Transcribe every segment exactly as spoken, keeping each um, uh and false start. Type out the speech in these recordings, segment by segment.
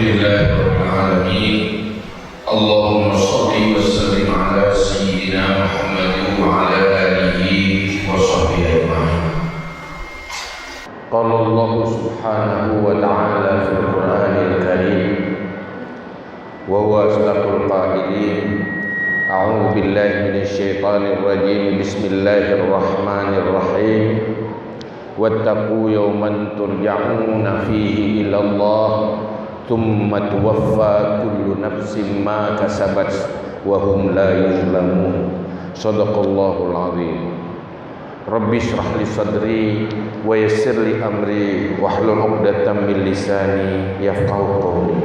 لله رب العالمين. اللهم صل وسلم على سيدنا محمد وعلى آله وصحبه أجمعين. قال الله سبحانه وتعالى في القرآن الكريم، وهو أصدق القائلين: أعوذ بالله من الشيطان الرجيم. بسم الله الرحمن الرحيم. واتقوا يوما ترجعون فيه إلى الله ثم توفى كل نفس ما كسبت وهم لا يظلمون. صدق الله العظيم. رب اشرح لي صدري ويسر لي أمري واحلل عقدة من لساني يفقهوا قولي.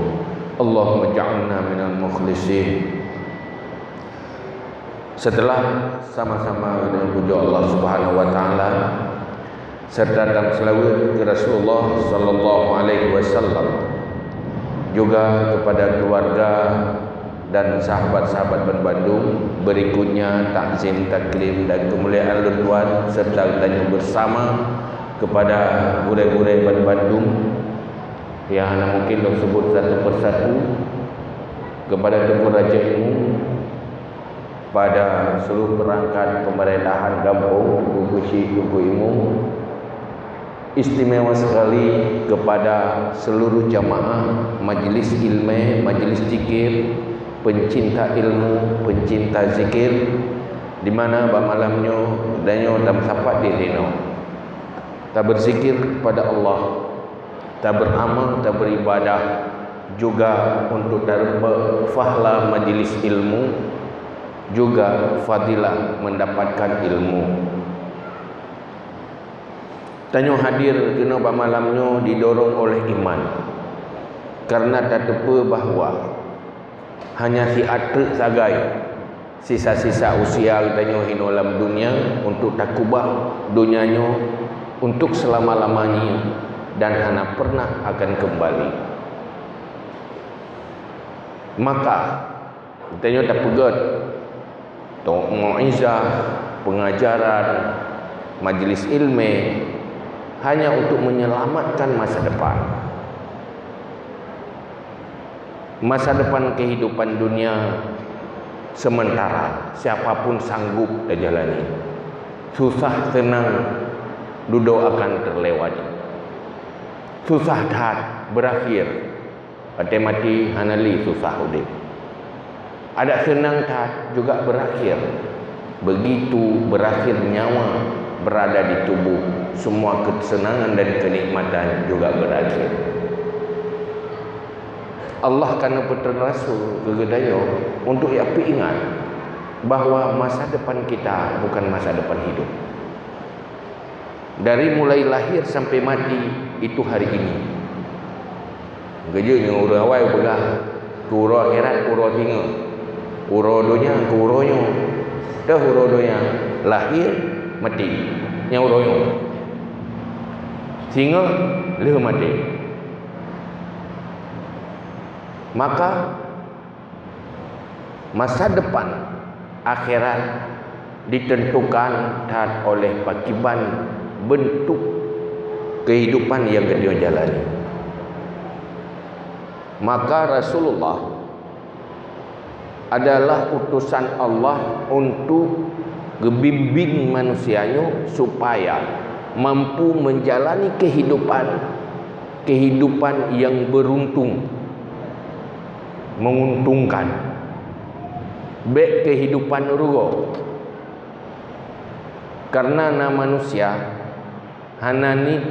اللهم اجعلنا من المخلصين. Setelah sama-sama geutanyoe pujoe Allah Subhanahu wa Taala, serta tameuseulaweuet keu Rasulullah sallallahu alaihi wasallam, juga kepada keluarga dan sahabat-sahabat banbandum, berikutnya takzim, takrim dan kemuliaan lôn tuan serta geutanyoe bersama kepada gurée-gurée banbandum nyang hana mungkin lôn sebut satu persatu, kepada Teungku Raja Ilmu, pada seluruh perangkat pemerintahan gampông, Teungku Chik, Teungku Imum, istimewa sekali kepada seluruh jamaah majlis ilmu, majlis zikir, pencinta ilmu, pencinta zikir, di mana bak malam nyoe tanyoe tameusapat di sinoe. Taberzikir kepada Allah, taberamal, taberibadah, juga untuk dapat pahala majlis ilmu, juga fadilah mendapatkan ilmu. Tanyoe hadir keunoe bak malam nyoe didorong oleh iman, karena tateupeue bahwa hanya siat treuk sagai sisa-sisa usia geutanyoe hinoe lam dunia untuk takubah donya nyoe untuk selama-lamanya dan hana pernah akan kembali. Maka, geutanyoe tapeugét tong mauizah, pengajaran, majlis ilmu hanya untuk menyelamatkan masa depan. Masa depan kehidupan dunia sementara, siapa pun sanggup tajalani. Susah seunang dudoe akan terlewati. Susah that berakhir, watée maté hana lé susah udeb. Adak seunang that juga berakhir. Begitu berakhir nyawa berada di tubuh, semua kesenangan dan kenikmatan juga berakhir. Allah ka neupeutrön Rasul keu geutanyoe untuk ya peuingat bahwa masa depan kita bukan masa depan hidup. Dari mulai lahir sampai mati, itu hari ini. Geujeuet nyoe ureuëng awai peugah, keu uroe akhirat, keu uroe singoh, uroe donya, keu uroe nyoe. Teuh uroe donya, lahir, maté. Nyang uroe nyoe. Singoh lheueh maté. Maka, masa depan akhirat ditentukan that oleh pakiban bentuk kehidupan yang geutanyoe jalani. Maka Rasulullah adalah utusan Allah untuk geubimbing manusia nyoe supaya mampu menjalani kehidupan, kehidupan yang beruntung, menguntungkan. Bék kehidupan rugoe. Karena na manusia hana niet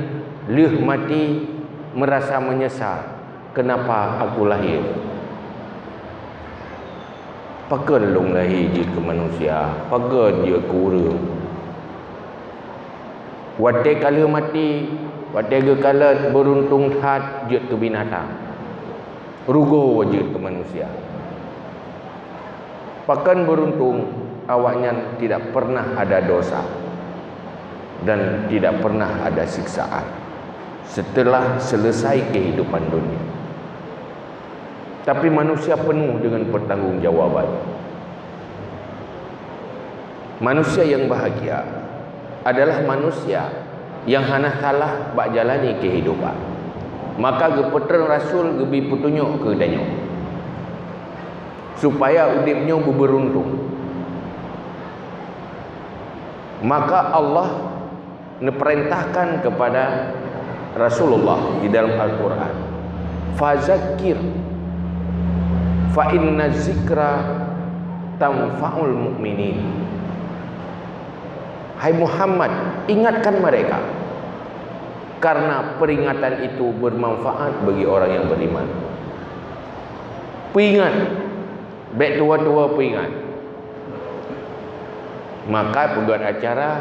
lheueh maté merasa menyesal, "Kenapa aku lahir? Pakon lôn lahé jeuet keu manusia? Pakon jeuet keu ureuëng?" Watée ka lheueh maté, watée geukalon, beuruntung that jeuet keu binatang. Rugoe jeuet keu manusia. Pakon beuruntung, awaknyan tidak pernah ada dosa dan tidak pernah ada siksaan setelah selesai kehidupan dunia. Tapi manusia penuh dengan pertanggungjawaban. Manusia yang bahagia adalah manusia yang hana salah bak jalani kehidupan. Maka geupeutreun rasul geubri peutunyok keu geutanyoe, supaya udeb nyoe beubeuruntung. Maka Allah neupeurintahkan keupada Rasulullah di dalam Al-Quran, "Fazakir, fa inna zikra tanfa'ul mu'minin." Hai Muhammad, ingatkan mereka, karena peringatan itu bermanfaat bagi orang yang beriman. Peuingat, bèk tuwo-tuwo peuingat. Maka peugöt acara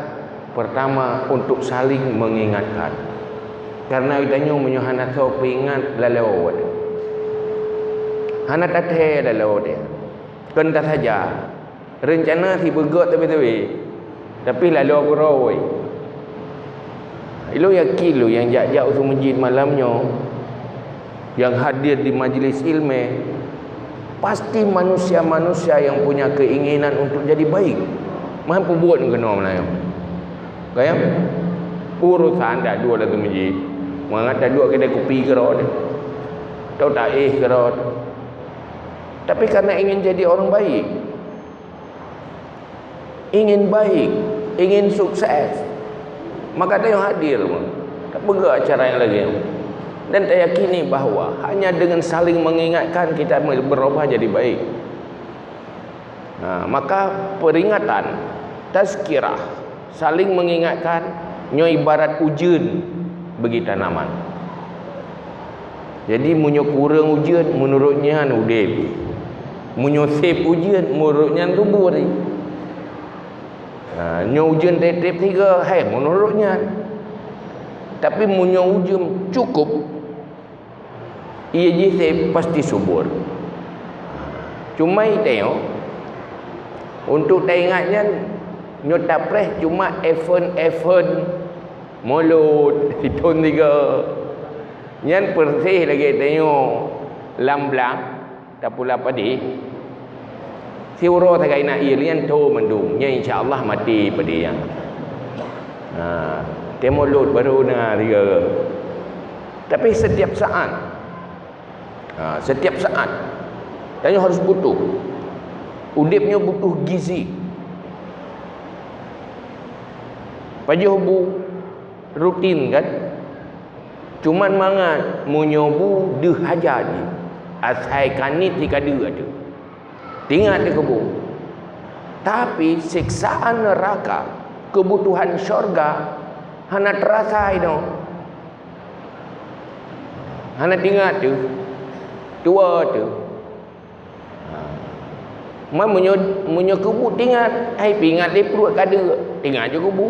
pertama untuk saling mengingatkan. Karena geutanyoe meunyoe hana soe peuingat, laloe watèe. Hana tathèe laloe watèe. Kon tasaja. Reuncana sibeugöt teubé-teubé, tapi laloe keudroe. Ilôn yakin lôn nyang jak-jak u Seumeujid malam nyoe, nyang hadir di majlis ilmu, pasti manusia-manusia yang punya keinginan untuk jadi baik. Meuhan peubuet keunoe meunyoe. Kaya urosan taduek lam Seumeujid, mangat taduek keudè kupi keudroe, atau taéh keudroe. Tapi karena ingin jadi orang baik, ingin baik, ingin sukses, maka tanyoe hadir, tapeugöt acara nyang lagèe nyoe. Dan tayakini bahwa hanya dengan saling mengingatkan kita berubah jadi baik. Nah, maka peringatan, tazkirah, saling mengingatkan, nyoe ibarat ujeuen bagi tanaman. Jadi, meunyoe kureueng ujeuen, meunurot nyan udeb. Meunyoe sép ujeuen, meunurot nyan subur. Ha, nyoe ujeuen trép-trép sigoe, hai, meunurot nyan. Tapi meunyoe ujeuen cukup, ié jih sép, pasti subur. Cuma tanyoe, untuk taingat nyan, nyoe tapreh cuma event-event Mulod, sithon sigoe. Nyan peureséh lagèe tanyoe lam blang, tapula padé. Siuroe sagai na ié, nyan tho mandum. Nyan insya Allah maté padé nyan. Ha, teuh mulod baru na sigoe. Tapi setiap saat, ha, setiap saat, tanyoe harus butuh. Udeb nyoe butuh gizi. Pajoh bu rutin kan? Cuman mangat meunyoe bu deuh hajat jih, asai kaniet sikadeue ateueh. Tingat teuh keu bu. Tapi siksaan neuraka, keubutuhan syurga hana teurasa inoe. Hana tingat teuh, tuwo teuh. Ha. Man meunyoe, meunyoe keu bu tingat, hai peuingat lé pruet kadeuk, tingat ju keu bu.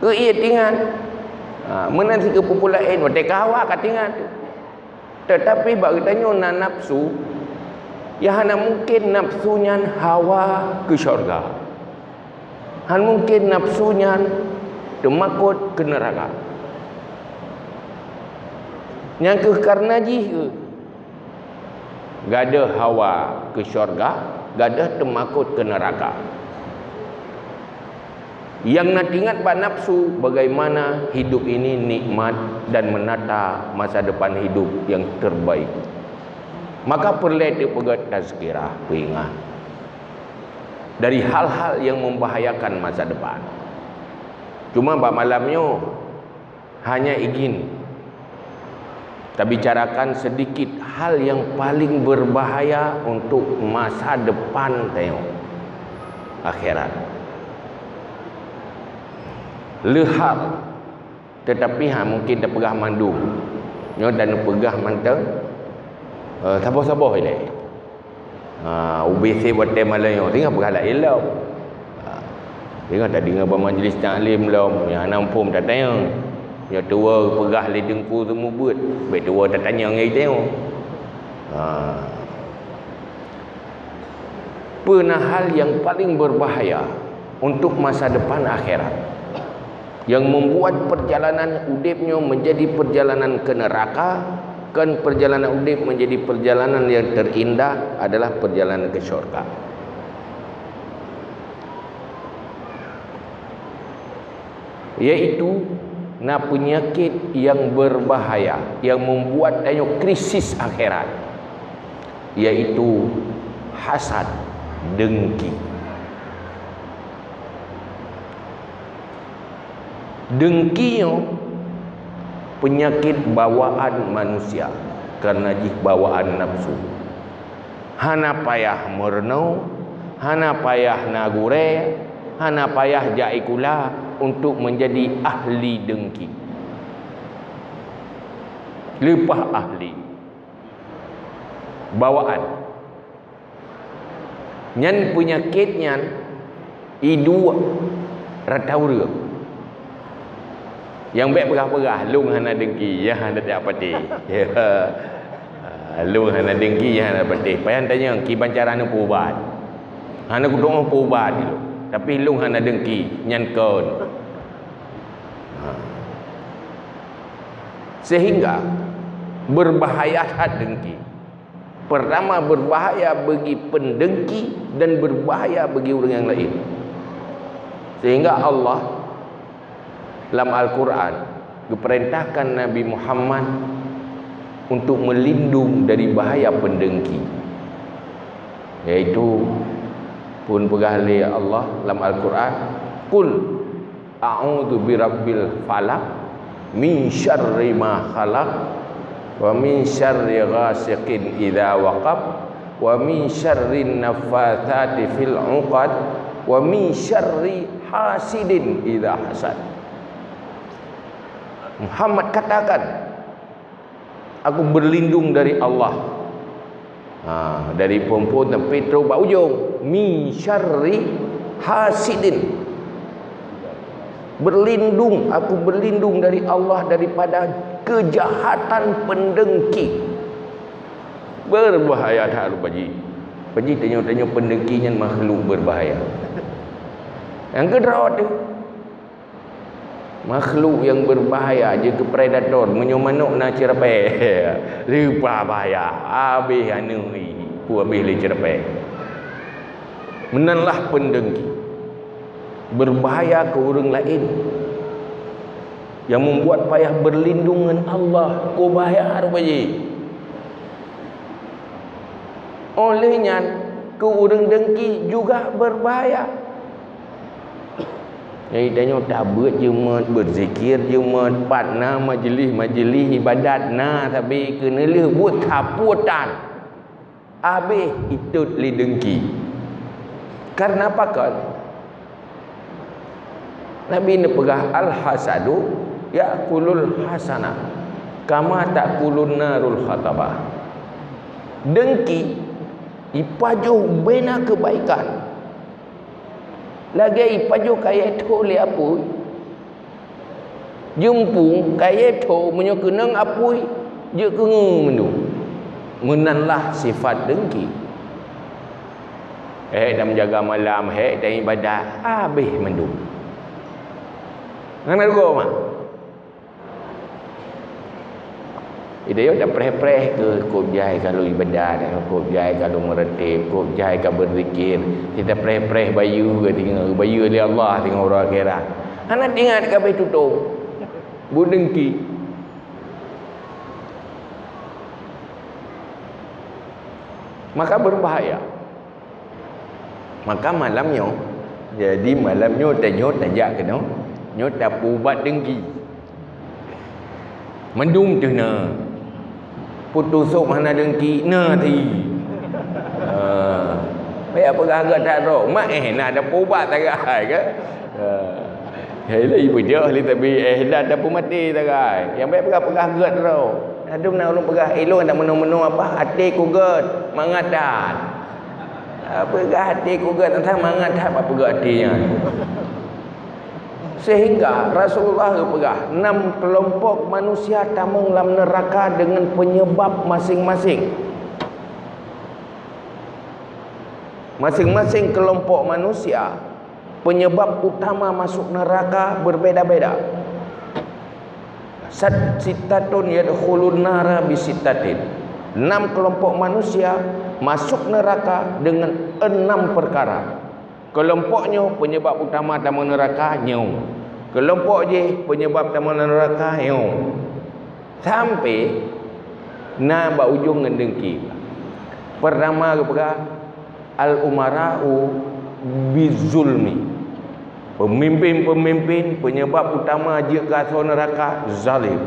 Keu ié tingat. Ha, meunan cit keu peue-peue laén, watèe ka hawa ka tingat. Teutapi bak geutanyoe na nafsu, nyang hana mungken nafsu nyan hawa keu syurga. Hana mungken nafsu nyan teumakot keu neuraka. Nyan kheueh kareuna jih kheueh. Gadôh hawa keu syurga, gadôh teumakot keu neuraka. Nyang na teuingat bak nafsu, bagaimana hidup ini nikmat dan menata masa depan hidup yang terbaik. Maka peureulèe teupeugöt tazkirah, peuingat dari hal-hal yang membahayakan masa depan. Cuma bak malam nyoe hanya ingin tabicarakan sedikit hal yang paling berbahaya untuk masa depan tanyoe, akhirat. Leuhar Teutapi hana mungken tapeugah mandum. Nyoe tapeugah mantong, eh, saboh-saboh ilèe. Ha, ubé sép watèe malam nyoe, singoh peugah laén lom. Ha, singoh tadeungoe bak majlis taklim lom, nyang hana muphom tatanyong. Nyoe tuwo peugah lé Teungku Seumeubeuet, bèk tuwo tatanyong lé tanyoe. Ha. Peue na hal nyang paleng beubahaya untuk masa depan akhirat, nyang membuat perjalanan udép nyoe menjadi perjalanan ke neraka, kon perjalanan udép menjadi perjalanan nyang teurindah adalah perjalanan ke syurga. Yaitu Na peunyakét nyang beubahaya nyang membuat tanyoe krisis akhirat, yaitu hasad, dengki. Dengki nyoe peunyakét bawaan manusia, kareuna jih bawaan nafsu. Hana payah meurunoe, hana payah na gurée, hana payah jak sikula untuk menjadi ahli dengki. Leupah ahli. Bawaan. Nyan peunyakét nyan iduek rata ureuëng. Nyang bék peugah-peugah, "Lôn hana dengki, nyang hana jak patéh." "Lôn hana dengki, nyang hana patéh." Payah tanyong, kiban cara neupeuubat. Hana kutu'oh peuubat lôn. Tapi lôn hana dengki, nyan kon. Ha. Sehingga beubahaya that dengki. Pertama, beubahaya bagi peundengki dan beubahaya bagi ureuëng nyang laén. Sehingga Allah lam Al-Quran geupeurintahkan Nabi Muhammad untuk meulindong dari bahaya peundengki. Yaitu, pun peugah lé Allah lam Al-Quran, "Qul a'udzu birabbil falaq, min syarri ma khalaq, wa min syarri ghasiqin idza waqab, wa min syarrin naffatsati fil 'uqad, wa min syarri hasidin idza hasad." Muhammad katakan, "Aku berlindung dari Allah." Ha, dari phon-phon sampai trok bak ujong. "Min syarri hasidin." Berlindung, aku berlindung dari Allah daripada kejahatan pendengki. Berbahaya that, Pak Ji. Pak Ji, tanyoe-tanyoe pendengki nyan makhluk berbahaya. Nyang keudroe teuh, makhluk nyang berbahaya jeuet keu predator, meunyoe manok na ceurapée. Leupah bahaya, habéh aneuk, peue habéh lé ceurapée. Meunan lah pendengki. Berbahaya keu ureuëng laén. Nyang membuat payah berlindung ngon Allah, keu bahaya rupajih. Óh lheueh nyan, keu ureuëng dengki juga berbahaya. Jadi tanyoe tabeuet jeuet, beuzikir jeuet, pat na majeulih-majeulih ibadat na, tapi keuneulheueh buet sapeue tan, habéh itot lé dengki. Karena pakon? Nabi neupeugah, "Al-hasadu ya'kulul hasanah kama ta'kulun narul hatabah." Dengki ipajoh bena keubaikan. Lagée ipajoh kayée tho lé apui. Jeumpung kayée tho meunyoe keunong apui, jeuet keungeue meunduek. Meunan lah sifat dengki. Hék dan meujaga malam, hék dan ibadat, habéh mandum. Hana rugoe mah. Idayok tapreh-preh keu kôb jai ka lôn ibadat, kôb jai ka lôn meureutéb, kôb jai ka beuzikir. Kita preh-preh bayeue ka tinggai, bayeue lé Allah tinggai uroe akhirat. Hana ingat ka habéh tutong. Beudengki. Maka berbahaya. Maka malam nyoe, jadi malam nyoe tanyoe tajak keunoe, nyoe tapeuubat dengki. Mandum teuh na. Putôh sôk hana dengki, na ti. Ha. Payah peugah gata droe, mak eh na ada peuubat tagai ke? Ha. Hai lé ibeujeuh lé tabi eh dan tapeumaté tagai. Nyang bèk peugah-peugah gèt droe. Adum na ulôn peugah, "Eh, lôn hana meunoe-meunoe apa, até ku gèt, mangat that." Ah, peugah até ku gèt, entah mangat that bak peugah até nyan. Sehingga Rasulullah geupeugah, enam kelompok manusia tamong lam neuraka deungon peunyeubab maséng-maséng. Maséng-maséng kelompok manusia, peunyeubab utama masôk neuraka beubeda-beda. Sat-, sittatun yadkhulun nara bisittatin. Enam kelompok manusia masôk neuraka deungon enam peukara. Kelompok nyoe peunyeubab utama tamong neuraka nyoe. Keulompok jih penyebab tamong lam neuraka nyoe. Sampai na bak ujong ngon dengki. Pertama geupeugah, al-umara'u bizulmi. Pemimpin-pemimpin penyebab utama jeuet keu asoe neuraka zalim.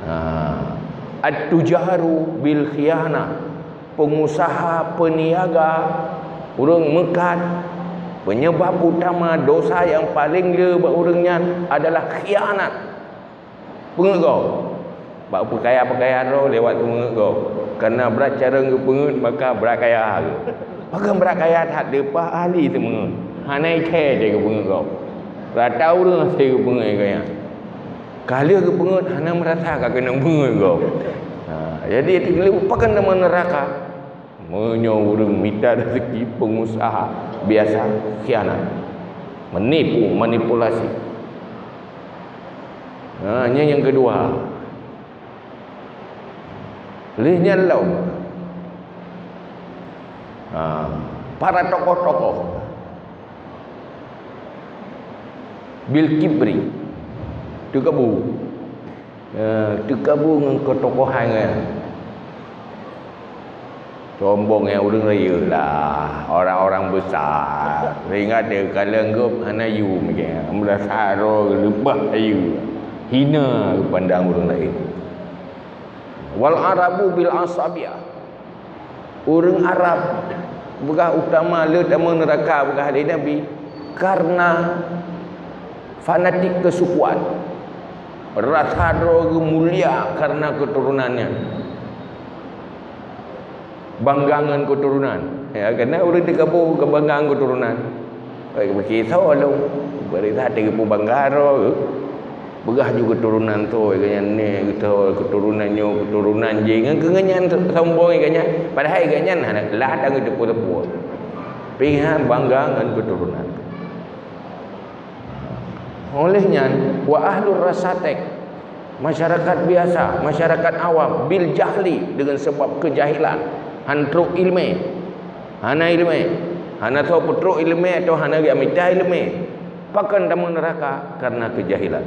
Ha. At-tujaru bil khianah. Pengusaha, peniaga, ureuëng meukat, penyebab utama dosa nyang paleng le bak ureuëng nyan adalah khianat. Peungeuet gob. Bak peukaya-peukaya droe lewat peungeuet gob. Karena brat carông geupeungeuet, maka brat kaya geuh. Pakon brat kaya that, leupah ahli teumeungeuet. Hana ikhèe lé geupeungeuet gob. Rata ureuëng hase geupeungeuet gaya. Ka lheueh geupeungeuet, hana meurasa ka keunong peungeuet gob. Ha, jadi, pakon tamong neuraka? Meunyoe ureuëng mita rezeki pengusaha, biasa khianat, menipu, manipulasi. Ha, nyan nyang keudua. Lheueh nyan lom, ha, para tokoh-tokoh bil kibri, teukabu. Eh, teukabu ngon keutokohan nyan. Sombong nyan ureuëng rayeuk lah, orang-orang besar. Sehingga teukalon gob hana yum, meurasa droe leubeh rayeuk. Hina geupandang ureuëng laén. Wal arabu bil asabi'ah. Ureuëng Arab peugah utama le tamong neuraka, peugah lé Nabi, karena fanatik keusukuan. Rasa droe geumulia karena keuturonan nyan. Bangga ngon keuturonan. Ya, karena ureuëng teukabu keu bangga ngon keuturonan. Beuki soe lôn, bari that teupeu bangga droe. Peugah ju keuturonan toh, gobnyan nyoe, keuturonan nyoe, keuturonan jih. Ngon keu nyan sombong gobnyan. Padahai gobnyan hana lah dan geuteupeue-teupeue. Pih bangga ngon keuturonan. Oleh nyan, wa ahlur rasatek, masyarakat biasa, masyarakat awam, bil jahli, dengan sebab kejahilan, han trok iéleumé, hana iéleumé, hana soe peutrok iéleumé atau hana geumita iéleumé, pakon tamong neuraka karena kejahilan.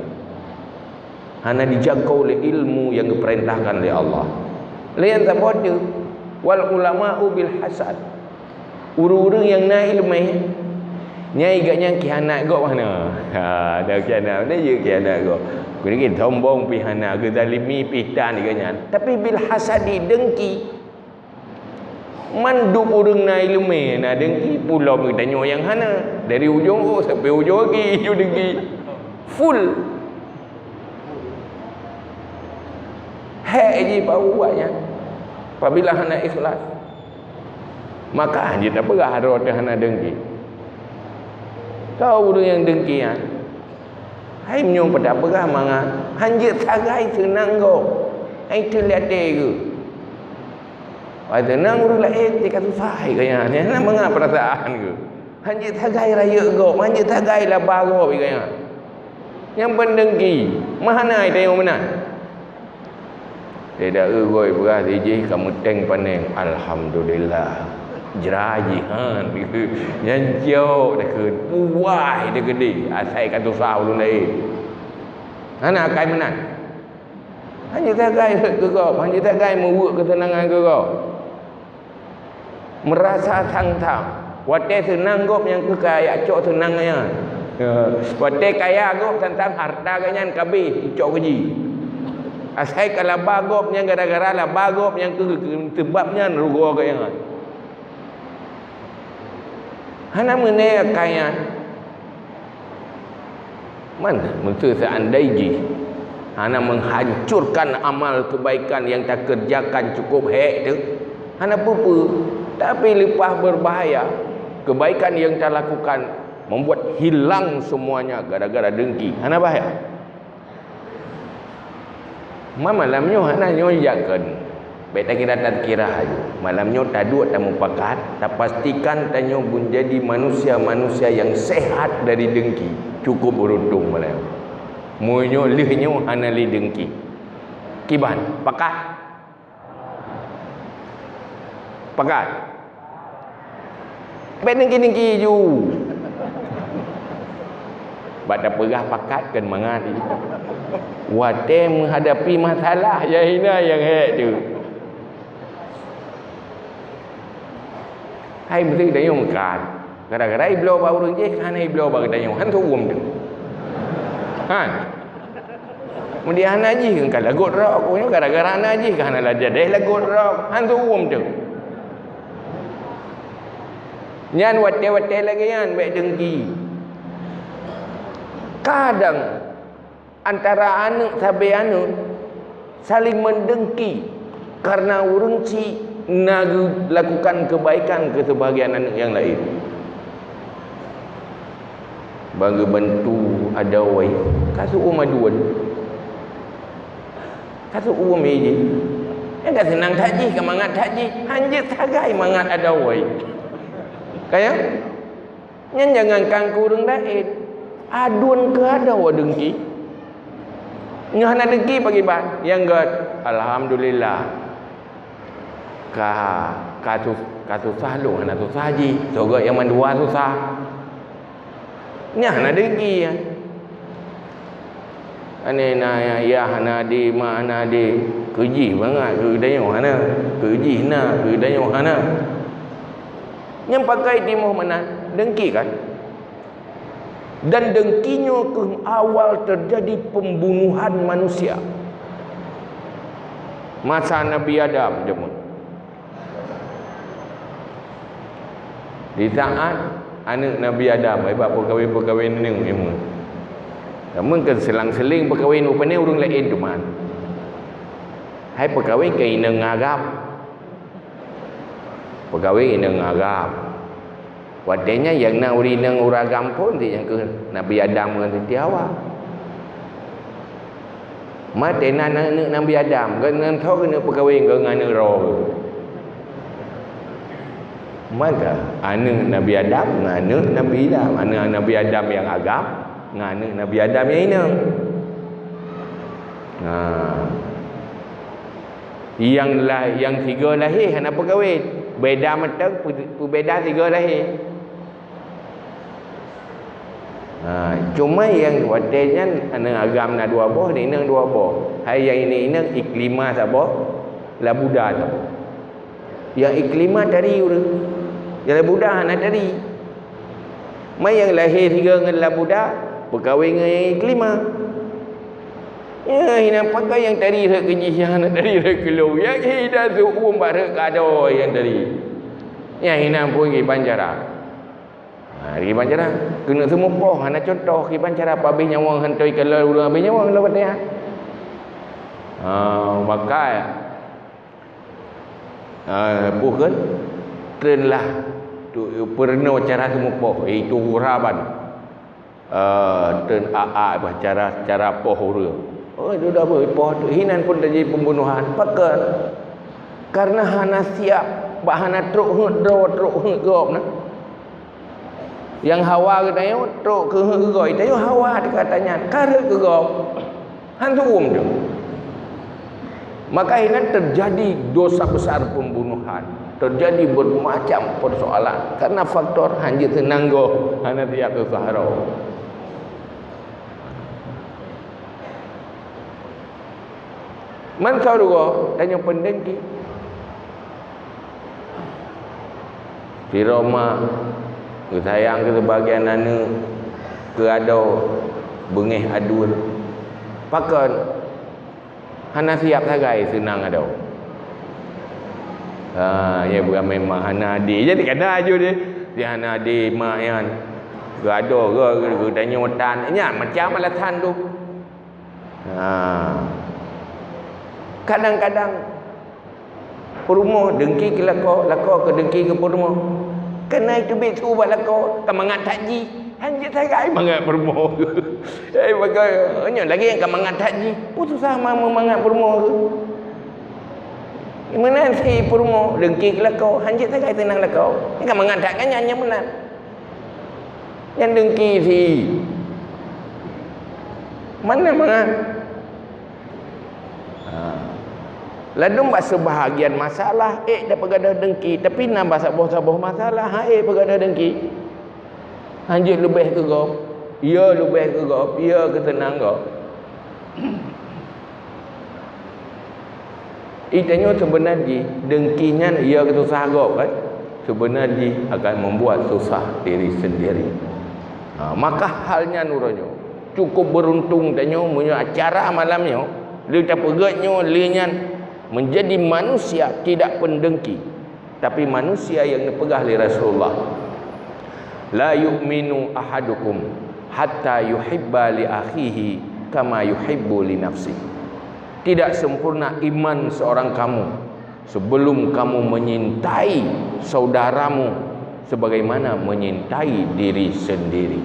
Hana dijangkau lé ilmu nyang geupeurintahkan lé Allah. Lé nyang saboh teuh, wal ulama'u bil hasad. Ureuëng-ureuëng nyang na iéleumé, nyai gobnyan khianat gob hana. Ha, dah khianat, dah jeuet khianat gob. Keuneuk sombong pih hana, geuzalimi pih tan gobnyan. Tapi bil hasadi, dengki. Mandum ureuëng na iéleumé, na dengki, peue lom geutanyoe nyang hana. Dari ujong rot sampai ujong gaki, ju dengki. Full. Hék jih bak awak nyan. Apabila hana ikhlas, maka hanjeuet tapeugah droe teuh hana dengki. Keu ureuëng nyang dengki nyan, hai meunyoe peudak peugah mangat, hanjeuet sagai seunang gob. Hai teuh lé até geuh. Pai seunang ureuëng laén, tika susah hai gaya nyan, hana mangat peurasaan geuh. Hanjeuet sagai rayeuk gob, hanjeuet sagai laba gob, gaya. Nyang peunteng ki, meuhana tanyoe meunan. Lé da-e goi beurah dijih ka meuteng paneng. Alhamdulillah. Jra jihan. Nyan ciok takheun. Puwai takheun deh. Asai ka tusah ulôn laén. Hana akai meunan. Hanjeuet sagai rhot keu gob, hanjeuet sagai meuweuek keuseunangan keu gob. Meurasa sang-sang. Watée seunang gob nyang keuh ka jak cok seunang nyan. Ya. Watée kaya gob sang-sang hareuta gobnyan ka abéh icok keu jih. Asai ka laba gob nyan gara-gara laba gob nyang keuh seubab nyan rugoe gobnyan. Hana meuné akai nyan. Man, meuseu seandai jih hana menghancurkan amal kebaikan yang takeurjakan cukup hék teuh, hana peue-peue. Tapi leupah berbahaya, kebaikan yang talakukan membuat hilang semuanya gara-gara dengki. Hana bahaya? Ma malam nyoe hana nyoe jak kheun. Bék takira-takira aju. Malam nyoe taduek tamupakat, tapastikan tanyoe beunjadi manusia-manusia nyang sehat dari dengki. Cukup beuruntung malam. Meunyoe lheueh nyoe hana lé dengki. Kiban, pakat? Pakat? Bék dengki-dengki ju. Pat tapeugah pakat kan mangat. Watée menghadapi masalah, ya hina nyang hék tu. Hai meusti geutanyoe meukat. Gara-gara ibloe bak ureuëng jéh, hana ibloe bak geutanyoe. Han seuuem tu. Han. Meunyoe hana jih, ka lagot rok. Gara-gara hana jih, ka hana lagée lagot rok. Han seuuem tu. Nyan watée-watée lagée nyan bék dengki. Kadang antara aneuëk sabe aneuëk saling mendengki karena ureuëng chik na geulakukan kebaikan keu sebagian aneuëk nyang laén. Bagi bantu adoe, ka seuuem aduan. Ka seuuem jih. Nyang ka seunang that jih, ka mangat that jih. Han jeuet sagai mangat adoe. Kaya? Nyan jangankan keu ureuëng laén. Aduan keu adoe dengki. Nyoe hana dengki pakriban. Nyang gét, alhamdulillah. Ka, ka sus-, ka susah lôn, hana susah jih. Soe gét nyang mandua susah. Nyan hana dengki. Aneuk na yah hana di, ma hana di. Keu jih mangat, keu geutanyoe hana. Keu jih na, keu geutanyoe hana. Nyang pakai timoh meunan, dengki kan? Dan dengki nyoe kheueh awal terjadi pembunuhan manusia. Masa Nabi Adam jameun. Di saat aneuëk Nabi Adam, ai bak peukawen-peukawen nyoe, jameun. Jameun kan selang-seling peukawen, rupanya ureuëng laén teuma. Hai peukawen keu inong agam. Peukawen inong agam. Watée nyan nyang na ureuëng inong ureuëng agam phon, nyang keu Nabi Adam ngon Siti Hawa. Maté na aneuëk Nabi Adam, geuneuk tho geuneuk peukawen ngon aneuëk droe. Maka aneuëk Nabi Adam ngon aneuëk Nabi Adam, aneuëk Nabi Adam nyang agam ngon aneuëk Nabi Adam nyang inong. Nah. Nyang la-, nyang sigoe lahé hana peukawen. Beda mantong peu-, peubeda sigoe lahé. Ha, cuma nyang watée nyan aneuëk agam na dua boh, inong dua boh. Hai nyang inong-inong Ikrimah saboh, Labuda saboh. Nyang Ikrimah tari ureuëng. Nyang Labuda hana tari. Ma nyang lahé sigoe ngon Labuda, peukawen ngon nyang Ikrimah. Ya, hina pakai nyang tari rhot keu jih, nyang hana tari rhot keu lôn. Ya, hina seuuem bak rhot keu adoe nyang tari. Ya, hina pun kiban cara. Ha, kiban cara. Keuneuk seumupoh, hana cuntoh kiban cara pabéh nyawöng hantom kalon ureuëng abéh nyawöng lom watée nyan. Ha, maka Ah, peue kheun? Treun lah tu peurunoe cara seumupoh, itu uraban. Ah, treun a-a bah cara, cara poh ureuëng. Oh, itu dah beuh, poh tu hinan pun teujadi pembunuhan. Pakon? Karena hana siap, bah hana trok heuet droe, trok heuet gob na. Nyang hawa geutanyoe trok keu heuet geugoe, tanyoe hawa teuka tanyan, ka rhot keu gob. Han seuuem tu. Maka inan terjadi dosa besar pembunuhan, terjadi bermacam persoalan karena faktor hanjeuet seunang gob, hana siap susah droe. Meusaboh tanyoe peundengki. Sidroe mak geusayang keu sibagian aneuëk, keu adoe beungéh aduen. Pakon? Hana siap sagai seunang adoe. Ha, ya bukan memang hana adé. Jadi kana aju dia. Dia hana adé mak nyan. Keu adoe, keu, keu, keu tanyoe tan. Nyan macam alasan tu. Ha. Kadang-kadang peurumoh dengki keu lakoe, lakoe keu dengki keu peurumoh. Keunan teubiet su bak lakoe, ka mangat that jih. Hanjeuet sagai mangat peurumoh. Eh, bagaih, nyoe lagée nyang ka mangat that jih. Peue susah ma-, meumangat peurumoh tu? Meunan si peurumoh dengki keu lakoe, hanjeuet sagai seunang lakoe. Nyang ka mangat that kan nyan, nyan meunan. Nyan dengki si. Mana mangat? Ha. Ladôm bak seubahagian masalah ék tapeugadôh dengki, tapi na bak saboh-saboh masalah han ék peugadôh dengki. Hanjeuet leubeh keu gob. Iya leubeh keu gob, iya keu seunang gob. Itanyoe seubeuna jih dengki nyan iya keu susah gob, kan? Seubeuna jih akan membuat susah diri sendiri. Ha, maka hal nyan uroe nyoe cukup beruntung tanyoe meunyoe acara malam nyoe lé tapeugét nyoe lé nyan menjadi manusia tidak pendengki. Tapi manusia yang neupeugah lé Rasulullah, "La yu'minu ahadukum hatta yuhibba li akhihi kama yuhibbu li nafsi." Tidak sempurna iman seorang kamu sebelum kamu menyintai saudaramu sebagaimana menyintai diri sendiri.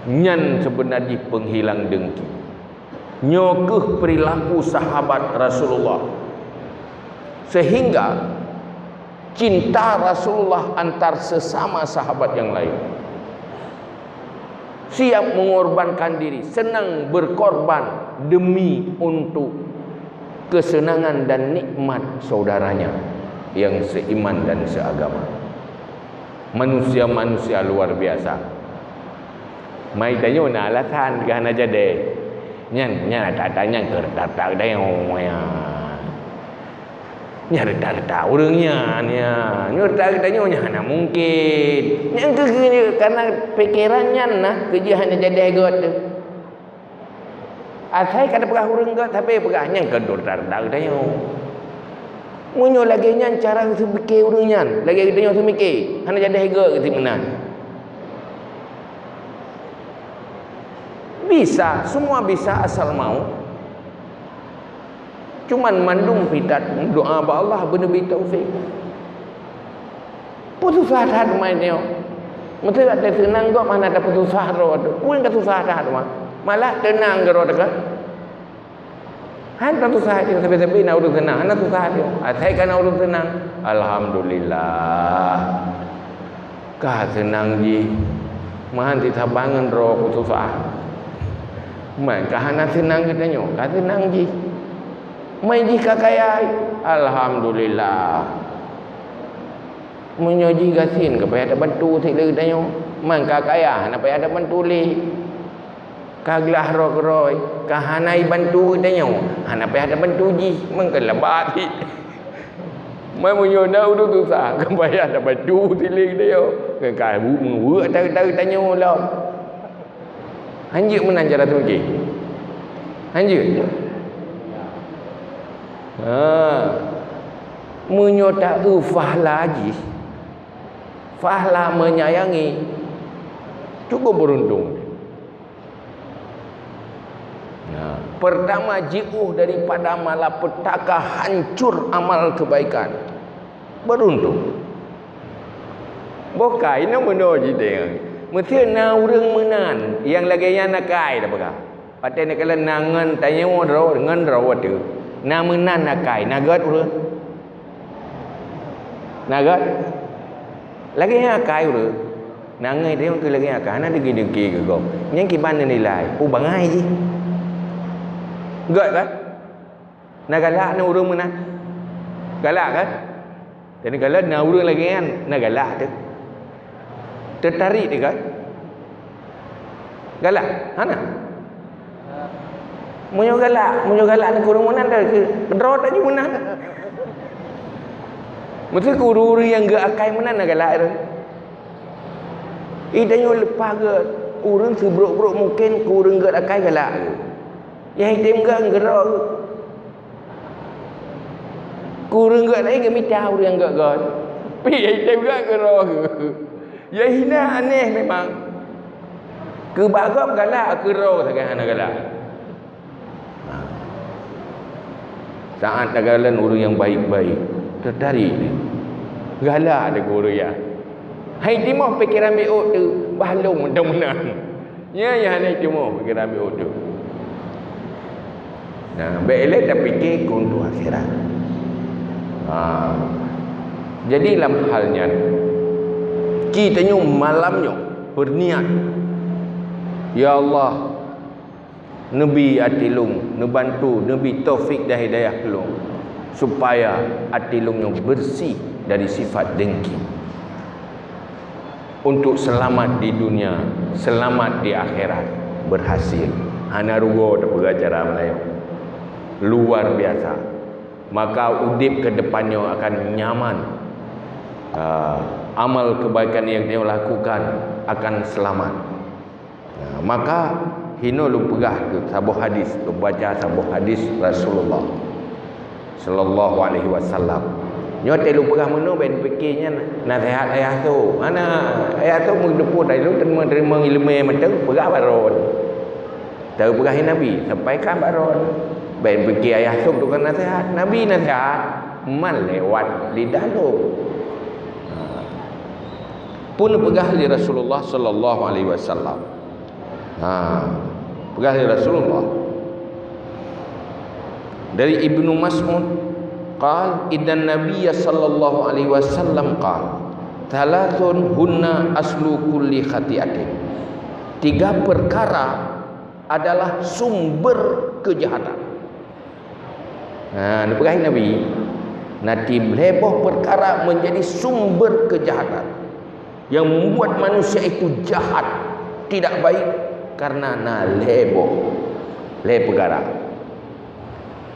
Nyan sebeuna jih penghilang dengki. Nyoe keuh perilaku sahabat Rasulullah. Sehingga cinta Rasulullah antar sesama sahabat yang lain. Siap mengorbankan diri, senang berkorban demi untuk kesenangan dan nikmat saudaranya yang seiman dan seagama. Manusia-manusia luar biasa. Mai tanyoe na alasan keu hana jadi. Nyan, nyan ata-ata nyan keu rata-rata geutanyoe nyan. Nyan rata-rata ureuëng nyan, nyan. Nyoe rata geutanyoe nyan hana mungkin. Nyan keu, keu, karena pikiran nyan nah, keu jih hana jadi göt teuh. Asai ka teupeugah ureuëng göt, tapi peugah nyan keu rata-rata geutanyoe. Meunyoe lagée nyan cara seumiké ureuëng nyan, lagée geutanyoe seumiké, hana jadi göt keu meunan. Bisa, semua bisa asal mau. Cuman mandum pih that doa bak Allah beuneubri taufik. Peususah that mai nyoe. Meuseuti seunang gob hana tapeususah droe teuh. Peue nyang ka susah that mah. Malah teunang keudroe teuh. Hana susah hati sabe-sabe na ureuëng seunang, hana susah hati. Asai ka na ureuëng seunang, alhamdulillah. Ka seunang jih. Meuhan sitabangan droe peususah. Man ka hana seunang geutanyoe, ka seunang jih. Man jih ka kaya, alhamdulillah. Meunyoe jih gasien ka payah tabantu sit lé geutanyoe, man ka kaya hana payah tabantu lé. Ka glah roh keurôi, ka hana ibantu geutanyoe, hana payah tabantu jih, meukeulabat jih. Meunyoe na ureuëng susah, ka payah tabantu sit lé geutanyoe, ka meuweuek that-that geutanyoe lom. Hanjeuet meunan cara teumiké? Hanjeuet? Ha. Meunyoe taeu fahla jih, fahla menyayangi, cukup beruntung. Nah, pertama jiôh daripada malapetaka hancur amal kebaikan. Beruntung. Boh kai na meunoe jidéh. Meuseuti na ureuëng meunan nyang lagée nyan akai tapeugah. Watée neukalon na ngon tanyoe droe, ngon droe teuh. Na meunan akai, na gét ureuëng. Na gét? Lagée nyan akai ureuëng. Na ngon tanyoe teuh lagée nyan akai, hana dengki-dengki keu gob. Nyan kiban neunilai, peue bangai jih. Gét kan? Na galak na ureuëng meunan? Galak kan? Jadi kalau na ureuëng lagée nyan, na galak teuh. Teutarik teuh kan? Galak? Hana? Meunyoe galak, meunyoe galak na keu ureuëng meunan dah, keu droe taju meunan. Meuseuti keu ureuëng-ureuëng nyang geuakai meunan na galak teuh. Ih, tanyoe leupah gét, ureuëng sibrok-brok mungken keu ureuëng gét akai galak geuh. Nyang item gét geurok geuh. Keu ureuëng gét laén geumita ureuëng gét-gét. Pih nyang item gét geurok geuh. Nyang hina aneh memang. Keu bak gob galak, keu droe sagai hana galak. Saát takalon ureuëng nyang baik-baik, teutarik. Galak teuh keu ureuëng nyan. Hai timoh pikeran biôk teuh, bah lôn meunan. Nyan nyang hana timoh pikeran biôk teuh. Nah, bék lé tapike keu untuk akhirat. Ha. Jadi lam hal nyan, kita nyoe malam nyoe berniat, "Ya Allah, neubi até lôn, neubantu, neubi taufik dan hidayah keu lôn, supaya até lôn nyoe bersih dari sifat dengki." Untuk selamat di dunia, selamat di akhirat, berhasil. Hana rugoe teupeugah cara Melayu. Luar biasa. Maka udeb ke depan nyoe akan nyaman. Ah, amal kebaikan yang dia lakukan akan selamat. Nah, maka hino lôn peugah keu saboh hadis, lôn baca saboh hadis Rasulullah sallallahu alaihi wasallam. Nyoe teuh lôn peugah meunoe, bèk pike nyan nasihat ayah sôk. Hana, ayah sôk meudeupu tadi lôn teurimong ileumèe mantong peugah bak droe. Teupeugah Nabi, sampaikan bak droe. Bèk pike ayah sôk tukang nasihat. Nabi nasihat man lewat lidah lôn. Peue neupeugah lé Rasulullah sallallahu alaihi wasallam? Ha, peugah lé Rasulullah. Dari Ibnu Mas'ud, qal, "Inna Nabiyya sallallahu alaihi wasallam qal, thalathun hunna aslu kulli khati'atin." Tiga perkara adalah sumber kejahatan. Ha, neupeugah Nabi, na ti lhèe boh peukara menjadi sumber kejahatan, yang membuat manusia itu jahat, tidak baik, karena na lhèe boh, lhèe peukara.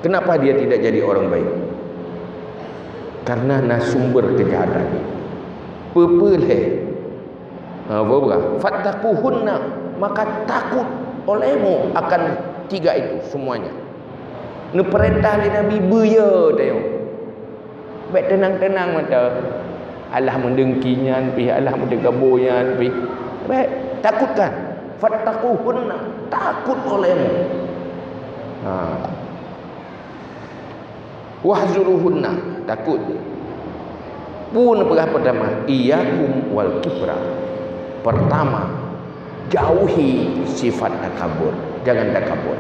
Kenapa dia tidak jadi orang baik? Karena na sumber kejahatan. Peue-peue lhèe? Ha, peue bukan? "Fattaquhunna," maka takut olehmu akan tiga itu semuanya. Neupeurintah lé Nabi, beuyo tanyoe. Bèk teunang-teunang mantong. Alah meudengki nyan pih, alah meudeugaboe nyan pih. Bèk, takutkan. "Fattaquhunna," takut olehmu. Ha. "Wahzuruhunna," takut. Peue neupeugah pertama, "Iyyakum wal kibra." Pertama, jauhi sifat takabur. Jangan takabur.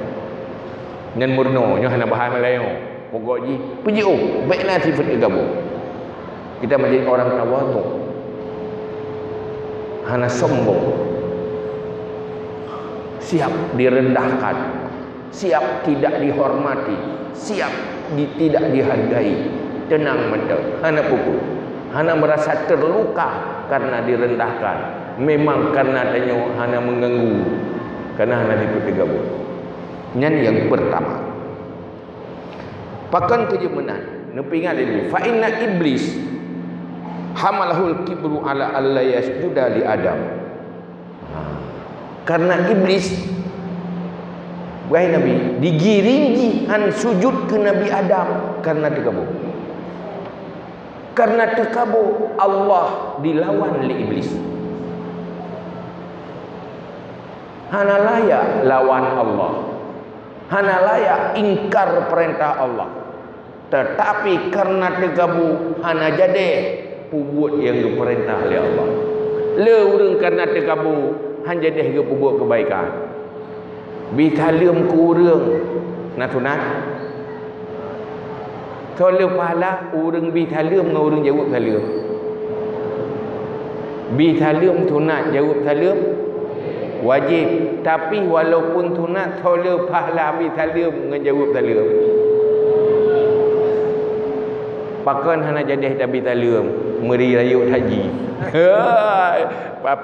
Nyan meurunoe, nyoe hana bahasa Melayu. Pokok jih, peujeuet, bèk na sifat takabur. Kita menjadi orang tawadhu. Hana sombong. Siap direndahkan. Siap tidak dihormati, siap di-, tidak dihargai. Teunang mantong, hana peue-peue. Hana merasa terluka karena direndahkan. Memang karena tanyoe hana mengganggu, karena hana dipeuteugaboh. Nyan nyang pertama. Pakon keu jeuet meunan, neupeuingat lé Nabi, "Fa inna Iblis hamalahul kibru ala alla yasjuda li Adam." Ha. Karena Iblis, wahai Nabi, digiring jih han sujud keu Nabi Adam karena takabur. Karena takabur, Allah dilawan lé Iblis. Hana layak lawan Allah. Hana layak ingkar peurintah Allah. Teutapi kareuna takabur hana jadeh peubuet nyang geupeurintah lé Allah. Le ureuëng kareuna takabur hana jadeh geupeubuet keubaikan. Bie saleuem keu ureuëng na sunat. Soe le pahala ureuëng bie saleuem ngon ureuëng jaweueb saleuem? Bie saleuem sunat, jaweueb saleuem wajéb. Tapi walaupun sunat, soe le pahala bie saleuem ngon jaweueb saleuem? Pakon hana jadeh tabie saleuem, meuri rayeuk haji.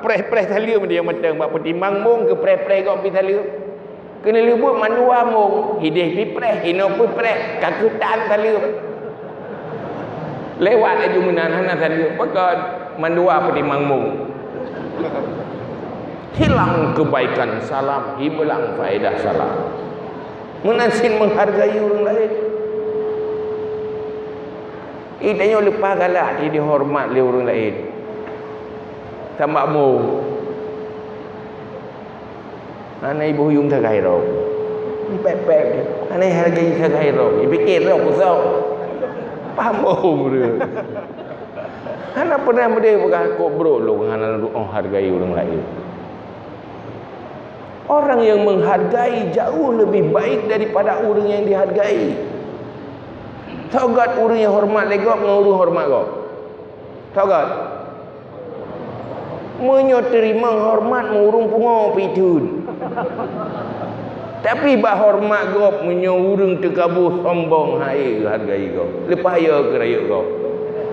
Preh-preh saleuem dia mantong bak peutimang mong keu preh-preh gob bie saleuem. Keuneulheueh buet mandua mong, hideh pih preh, hinoe pih preh, ka keutan saleuem. Lewat laju meunan hana saleuem, pakon mandua peutimang mong. Hilang kebaikan salam, hilang faedah salam. Meunan cit menghargai ureuëng laén. Ih, tanyoe leupah galak di, dihoreumat lé ureuëng laén. Sambak mong. Hana iboh yuem sagai droe. Pek-pek. Hana hargai sagai droe. Ipike droe kosong. Paham boh ureuëng. Hana pernah meudeh peugah kok brok lôn hana lôn hargai ureuëng laén. Orang yang menghargai jauh lebih baik daripada ureuëng yang dihargai. Soe göt ureuëng nyang horeumat lé gob ngon ureuëng horeumat gob? Soe göt? Meunyoe teurimong horeumat, ureuëng pungo pih theun. Tapi bak horeumat gob, meunyoe ureuëng takabur sombong, han ék geuhargai gob. Leupah yo keu rayeuk gob.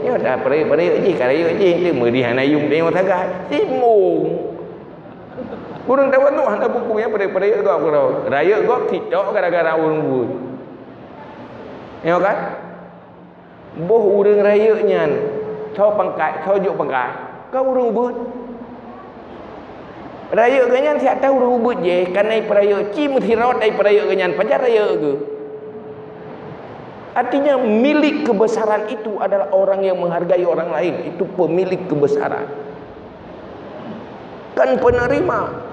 Nyoe dah peurayeuk-peurayeuk jih, ka rayeuk jih, tu meuri hana yum tanyoe sagai. Simong. Ureueng tawaduk hana buku nyang peurayeuk-peurayeuk gob keudroe. Rayeuk gob sitok gara-gara ureueng buet. Nyoe kan? Boh ureueng rayeuk nyan, soe pangkat, soe jok pangkat, ka ureueng ubeut. Rayeuk geuh nyan siat that ureueng ubeut jih, ka na peurayeuk, ci meusidroe that peurayeuk geuh nyan, pajan rayeuk geuh. Artinya, milik kebesaran itu adalah orang yang menghargai orang lain, itu pemilik kebesaran. Kan penerima.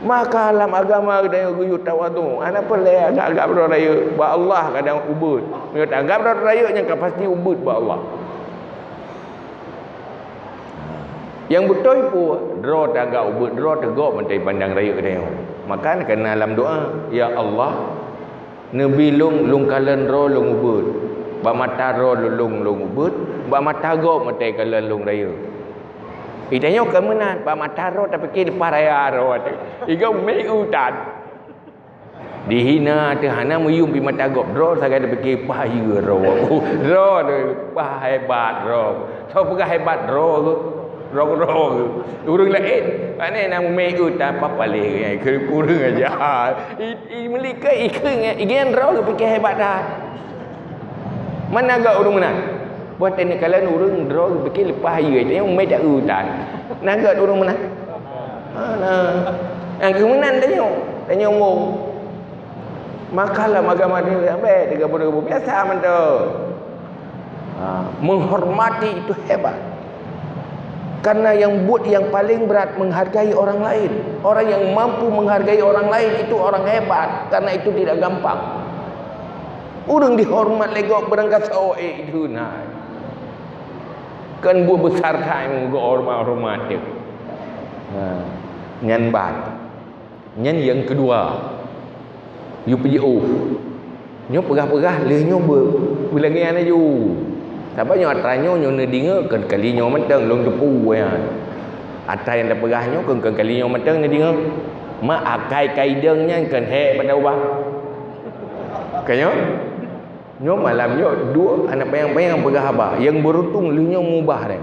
Maka lam agama geutanyoe geuyue tawadhu. Hana peureulée anggab-anggab droe rayeuk, bak Allah kadang ubeut. Meunyoe taanggab droe rayeuk, nyan ka pasti ubeut bak Allah. Nyang beutôi peue, droe taanggab ubeut, droe teugok mantong pandang rayeuk geutanyoe. Maka na keunan lam doa, "Ya Allah, neubi lôn, lôn kalon droe lôn ubeut. Bak mata droe lôn, lôn ubeut, bak mata gob mantong kalon lôn rayeuk." Geutanyoe kon meunan, bak mata droe tapike leupah raya droe teuh. Igob meu'ue that. Dihina teuh hana meuyum pih mata gob, droe sagai tapike paih droe. Droe teuh paih hebat droe. Soe peugah hebat droe geuh? Droe-droe geuh. Ureueng laén, pane na meu'ue that, apa paléh keu ureueng aja. I, i meulikot ikheun, igian droe geuh pike hebat that. Mana göt ureueng meunan? Buat teuh neukalon ureueng droe geupike leupah yue, tanyoe mé jak utan. Na göt ureueng meunan? Hana. Nyang keu meunan tanyoe, tanyoe mong. Maka lam agama ni sampai tiga puluh ribu biasa mantong. Ha, menghormati itu hebat. Karena yang buat yang paling berat menghargai orang lain. Orang yang mampu menghargai orang lain itu orang hebat. Karena itu tidak gampang. Ureueng dihoreumat lé gob beurangkat sawoe, eh, itu na. Kan buet beusar that geuhoreumat-horeumat teuh. Ha, nyan ban. Nyan nyang keudua. Yue peujiôh. Nyoe peugah-peugah lheueh nyoe beu-, beulagée laju. Sabab nyoe atra nyoe, nyoe neudeungoe kon kali nyoe mantong lôn teupeu nyan. Atra nyang tapeugah nyoe kon, kon kali nyoe mantong neudeungoe. Ma akai kaidong nyan kon hék pada ubah. Ka nyoe? Nyoe malam nyoe duek aneuk panyang-panyang peugah haba. Nyang beuruntung lheueh nyoe mubah deh.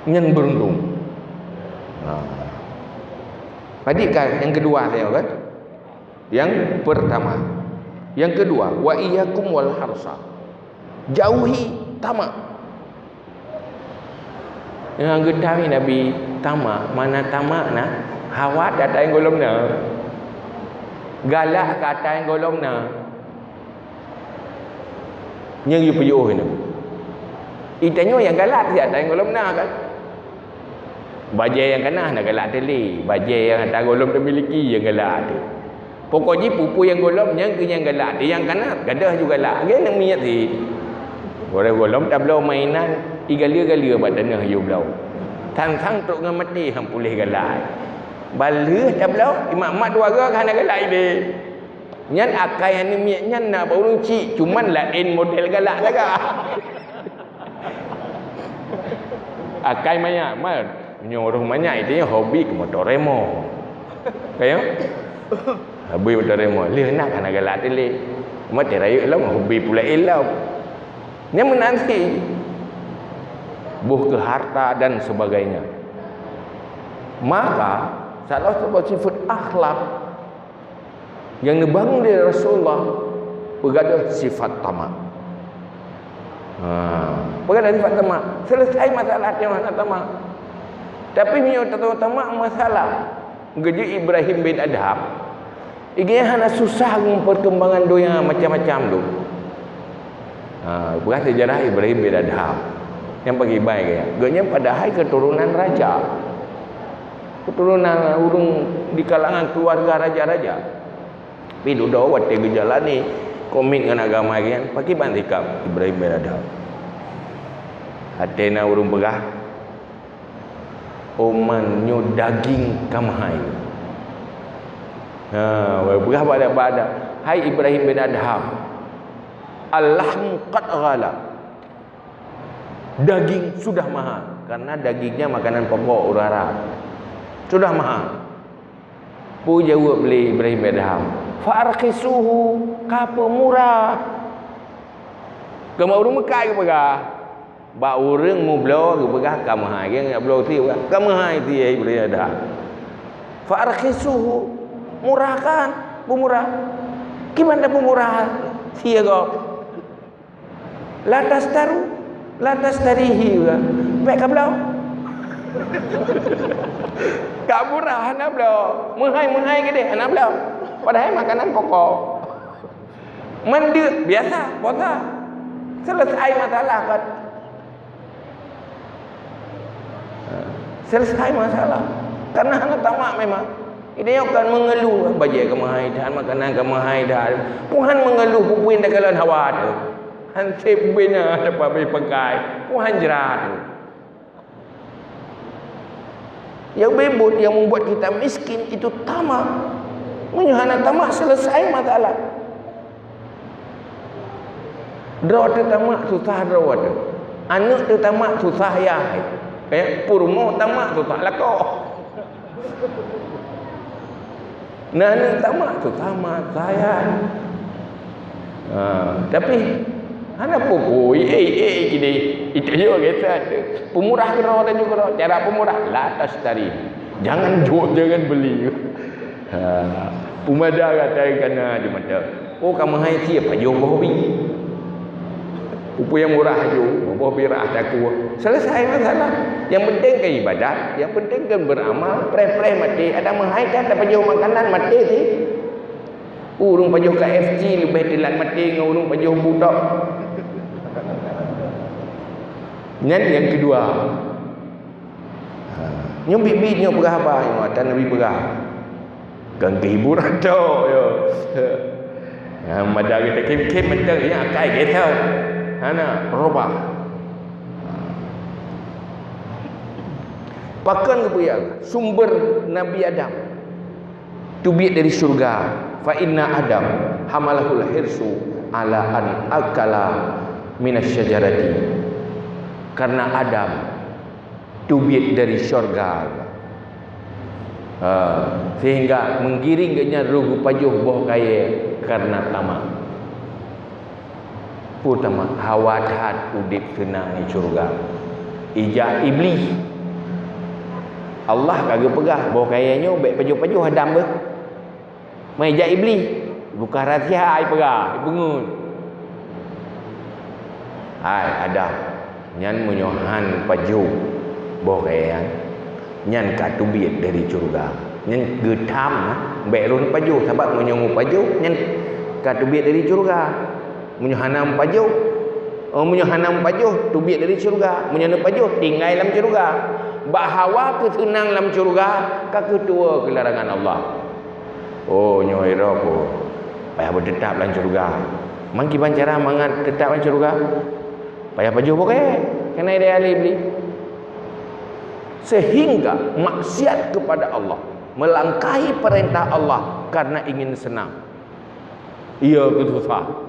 Nyan beuruntung. Ha. Padit ka nyang keudua teuh kan? Nyang peurtama. Nyang keudua, wa iyyakum wal harsa. Jauhi tamak. Nyang geutanyong Nabi, tamak, mana tamak na? Hawat ata nyang gohlom na. Galak ka ata nyang gohlom na. Nyang yue peujiôh nyoe. Geutanyoe nyang galak siat ata nyang gohlom na kan? Bajée nyang ka na hana galak teuh lé, bajée nyang ata gohlom teumiliki nyang galak teuh. Pokok jih peue-peue nyang gohlom nyan keuh nyang galak, nyang ka na gadôh ju galak. Lagée aneuk miet cit. Ureueng gohlom tabloe mainan, igalue-galue bak tanoh yue bloe. Sang-sang trok ngon maté han puléh galak. Bah lheueh tabloe, imat-mat dua goe ka hana galak idéh. Nyan akai aneuk miet nyan na bak ureueng chik, cuman laén model galak sagai. Akai manyak, man. Meunyoe ureueng manyak, itu nyan hobi keu moto remo. Ka nyo? Hobi moto remo. Lheueh na ka hana galak teuh lé. Maté rayeuk lom, hobi pula ilom. Nyan meunan cit. Boh keu harta dan sebagainya. Maka, salah satu sifat akhlak nyang neubangun lé Rasulullah, peugadôh sifat tamak. Ha, peugadôh sifat tamak. Selesai masalah nyoe hana tamak. Tapi meunyoe tamak masalah, geujeuet Ibrahim bin Adham, igeuh hana susah ngon perkembangan donya macam-macam tu. Ha, peugah seujarah Ibrahim bin Adham. Nyang pakriban gaya. Gobnyan padahai keuturonan raja. Keuturonan ureueng di kalangan keuluwarga raja-raja. Tapi dudoe watée geujalani komit ngon agama gobnyan, pakriban sikap Ibrahim bin Adham. Até na ureueng peugah, "Oman nyoe daging ka meuhai." Ha, peugah bak, bak, "Hai Ibrahim bin Adham, al-lahmu qad ghala." Daging sudah mahal, karena dagingnya makanan pokok ureueng Arab. Sudah mahal. Peue jaweueb lé Ibrahim bin Adham? "Fa arkhisuhu, ka peumurah." Keu ureuëng meukat geupeugah, bak ureuëng mubloe geupeugah ka meuhai, geupeugah ka meuhai sie, hai Iblih, ada. Fa arkhisuhu, murahkan, peumurah. Kiban tapeumurah sie gob? La tastaru, la tastarihi, geupeugah. Bék kabloe. Ka murah hana bloe, meuhai-meuhai keudeh hana bloe. Padahai makanan pokok. Mandeuek biasa, puasa. Selesai masalah kan. Selesai masalah. Karena hana tamak memang. Ini kan mengeluh, bajée ka meuhai that, makanan ka meuhai that. Tuhan mengeluh, pupui takalon hawa tu. Hanseb bina dapat beli pakai. Tuhan jerat tu. Yang ribut, yang membuat kita miskin itu tamak. Meunyoe hana tamak, selesai masalah. Droe teu tamak, susah droe teu. Aneuk teu tamak, susah yah. Eh, peurumoh tamak, susah lakoe. Nah, aneuk tamak, susah mat, sayang. Ha, tapi hana peue-peue, eh, eh, gini. Itu juga kisah tu. Pemurah keudroe dan juga keudroe. Cara pemurah, la tastari. Jangan jual, jangan beli. Ha, pemada kata kana di mata. Oh, ka meuhai sie pajoh boh bi. Pupui nyang murah aju, boh bi rah takue. Selesai masalah. Yang penting kan ibadat, yang penting kan beramal, preh-preh maté, ada meuhai kan, ada pajoh makanan, maté sih. Ureuëng pajoh K F C leubeh teulat maté ngon ureuëng pajoh butok. Nyan yang kedua. Ha. Nyoe biet-biet nyoe peugah haba nyoe, ata Nabi peugah. Kon keu hiburan tok, yo. Ha, mada kita khém-khém mantong, ya, akai geuthau. Hana, robah. Pakon geubeuiang sumber Nabi Adam teubiet dari syurga, fa inna Adam hamalahul hirsu ala an akala minasy syajarati. Karena Adam teubiet dari syurga. Ha, sehingga menggiring geuhnyan roh geupajoh boh kayée karena tamak. Peue tamak? Hawa that udeb seunang di syurga. Ijak Iblih. Allah ka geupeugah boh kayée nyoe bék pajoh-pajoh Adam beuh. Meujak Iblih, bukan rahsia ai peugah, ipeungeut. Hai Adam, nyan meunyoe han pajoh boh kayée nyan, nyan ka teubiet dari syurga. Nyan geutham, bék lôn pajoh, sabab meunyoe meupajoh, nyan ka teubiet dari syurga. Meunyoe hana meupajoh, oh, meunyoe hana meupajoh, teubiet dari syurga. Meunyoe neupajoh, tinggai lam syurga. Bak hawa keuh seunang lam syurga, ka keuh tuwoe keu larangan Allah. Oh, nyoe irok, oh. Payah beuteutap lam syurga. Man kiban cara mangat teutap lam syurga? Payah pajoh boh kayée. Keunan idéh ahli Iblih. Sehingga maksiat kepada Allah, melangkahi perintah Allah karena ingin senang. Iya keuh susah.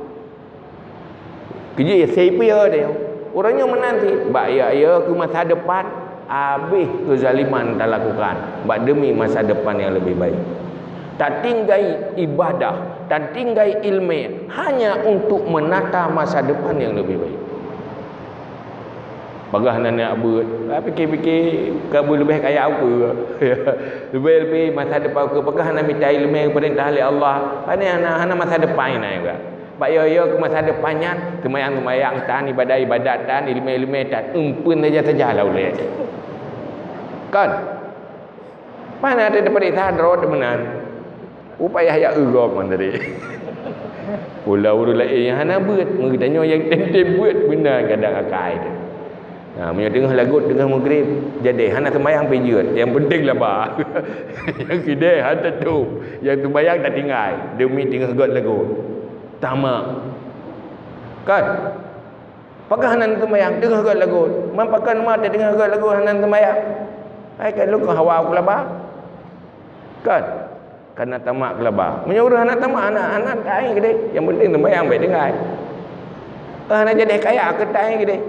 Keujeuet ya, sei peue ya deh. Ureuëng nyoe meunan cit, bak ya, ya keu masa depan, habéh keuzaliman talakukan bak demi masa depan yang lebih baik. Tatinggai ibadah, tatinggai ilmu hanya untuk menata masa depan yang lebih baik. Peugah na neuk beuet, ah, pike-pike ka beuet leubeh kaya ukeue. Leubeh-leubeh masa depan ukeue, peugah na mita ileumèe geupeurintah lé Allah. Pane hana, hana masa depan inan juga. Bak yo-yo keu masa depan nyan, seumayang-seumayang tan, ibadat-ibadat tan, ileumèe-ileumèe tan, eumpeuen saja-saja lah ulèe. Kan? Pane ata teupeuriksa droe teuh meunan. Upayah jak eu gob mandari. Pula ureuëng laén nyang hana beuet, meugeutanyoe nyang tem-tem beuet beuna kadang akai teuh. Ha, meunyoe teungoh lagot, teungoh meugrib, jadi hana seumayang pih jeuet. Nyang penting laba. Nyang keudeh hana teutôp. Nyang seumayang tatinggai demi teungoh göt lagot. Tamak. Kan? Pakon hana neuseumayang teungoh göt lagot? Man pakon ma teungoh göt lagot hana neuseumayang? Hai ka lôn hawa kulaba. Kan? Kana tamak kulaba. Meunyoe ureuëng hana tamak, hana, hana tai keudeh. Nyang penting seumayang bèk tinggai. Eh, hana jadi kaya keu tai keudeh.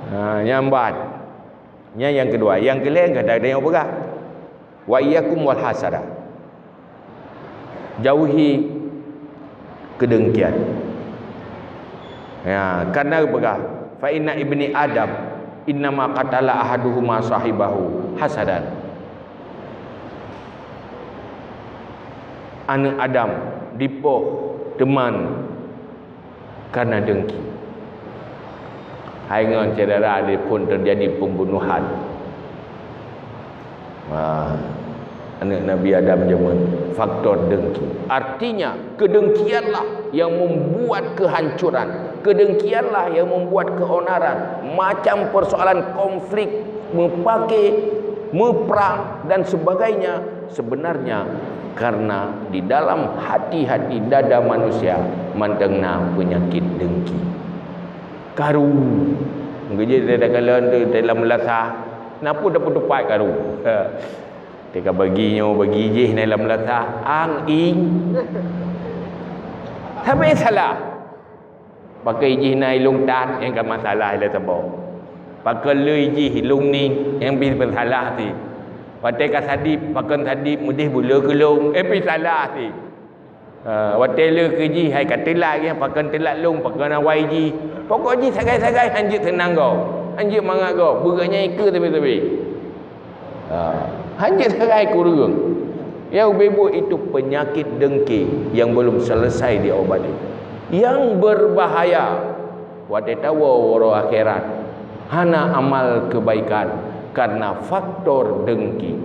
Ha, nyan ban. Nyan nyang keudua. Nyang keulhèe gata nyang peugah. Wa iyyakum wal hasada. Jauhi keudengkian. Ya, karena peugah, "Fa inna ibni Adam innama qatala ahaduhuma sahibahu hasadan." Aneuk Adam dipoh teuma karena dengki. Hai ngon syedara, di pun terjadi pembunuhan. Ha, aneuk Nabi Adam jameun, faktor dengki. Artinya, kedengkianlah yang membuat kehancuran. Kedengkianlah yang membuat keonaran. Macam persoalan konflik, meupaké, meuprang dan sebagainya. Sebenarnya karena di dalam hati-hati dada manusia mantong na penyakit dengki. Karu. Geujeh dada kalon tu dalam meulasa. Napa dapeutupat karu? Ha. Teuka bagi nyoe, bagi jih dalam meulasa. Ang ing. Sampai salah. Pakai jih na ilong tan, nyang ka masalah ilée saboh. Pakai lui jih ilong ni, nyang pi masalah ti. Watée ka sadip, pakon sadip mudeh bula keulong, eh pi salah ti. Ha, watée le keu jih, hai ka teulat ge, pakon teulat long, pakon awai jih. Pokok jih sagai-sagai hanjeuet seunang goe, hanjeuet mangat goe, beugöt nyan ikeue sabe-sabe. Ha, hanjeuet sagai kureueng. Nyang ubé buet itu penyakit dengki yang belum selesai diobati. Yang berbahaya, watée tawoe uroe akhirat, hana amal kebaikan karena faktor dengki.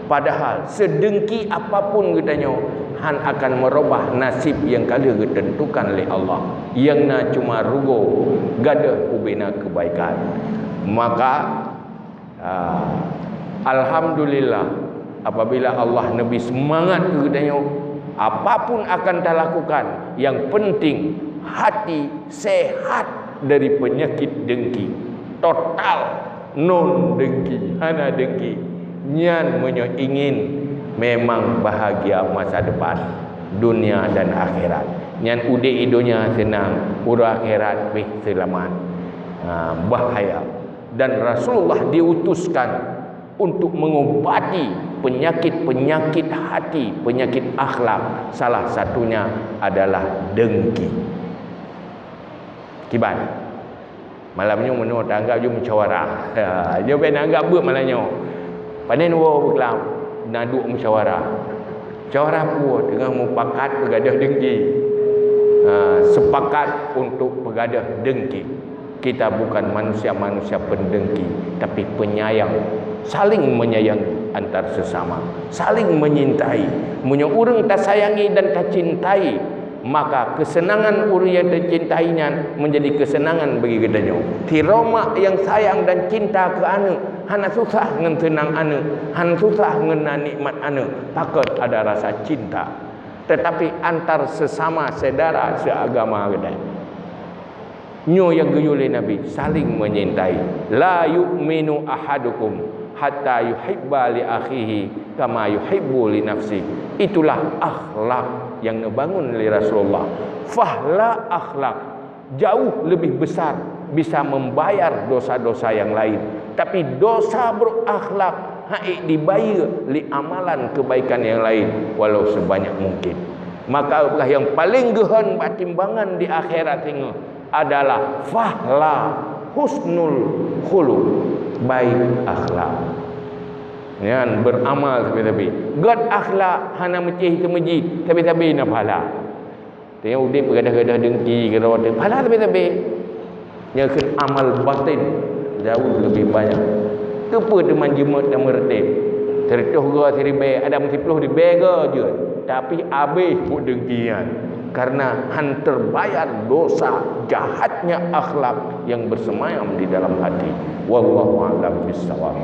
Padahal sedengki apapun geutanyoe, han akan merubah nasib yang ka lheueh geutentukan lé Allah. Yang na cuma rugoe, gadôh ubé na kebaikan. Maka, ah, alhamdulillah, apabila Allah neubri seumangat keu geutanyoe, apapun akan talakukan, yang penting hati sehat dari penyakit dengki. Total non dengki, hana dengki. Nyan meunyoe ingin memang bahagia masa depan, dunia dan akhirat. Nyan udeb di dunia seunang, uroe akhirat pih seulamat. Ha, bahaya. Dan Rasulullah diutuskan untuk mengobati penyakit-penyakit hati, penyakit akhlak. Salah satunya adalah dengki. Kiban. Malam nyoe meunoe tanggap jeuet musyawarah. Ha, nyoe bèk anggap beuet malam nyoe. Panen woe beukelam, na duek musyawarah. Musyawarah peue? Teungoh mupakat peugadôh dengki. Ha, sepakat untuk peugadôh dengki. Kita bukan manusia-manusia pendengki, tapi penyayang. Saling menyayangi antar sesama. Saling menyintai. Meunyoe ureueng tasayangi dan tacintai, maka keuseunangan ureueng nyang teucintai nyan meunjadi keuseunangan bagi geutanyoe. Sidroe mak nyang sayang dan cinta keu aneuk, hana susah ngon seunang aneuk, hana susah ngon na nikmat aneuk, pakon ada rasa cinta. Tetapi antar sesama syedara seagama geutanyoe, nyoe nyang geuyue lé Nabi, saling menyintai. "La yu'minu ahadukum hatta yuhibba li akhihi kama yuhibbu li nafsi." Itulah akhlak nyang neubangun lé Rasulullah. Fahla akhlak jauh lebih besar, bisa membayar dosa-dosa yang lain. Tapi dosa buruk akhlak hana dibayeue lé amalan kebaikan yang lain, walau sebanyak mungkin. Maka nyang paléng geuhon bak timbangan di akhirat singoh adalah fahla husnul khuluq, baik akhlak. Nyan beramal sabe-sabe. Göt akhlak hana meucéh teumeujih, sabe-sabe na pahala. Teuh udeb gadoh-gadoh dengki keudroe teuh, pahala sabe-sabe. Nyan kheun amal batin jauh lebih banyak. Keupeue teuma jeuet dan meureutéb? Sireutoh goe siribèe, adam siploh ribèe goe jeuet. Tapi abéh buet dengki nyan. Karena han terbayar dosa jahatnya akhlak yang bersemayam di dalam hati. Wallahu a'lam bishawab.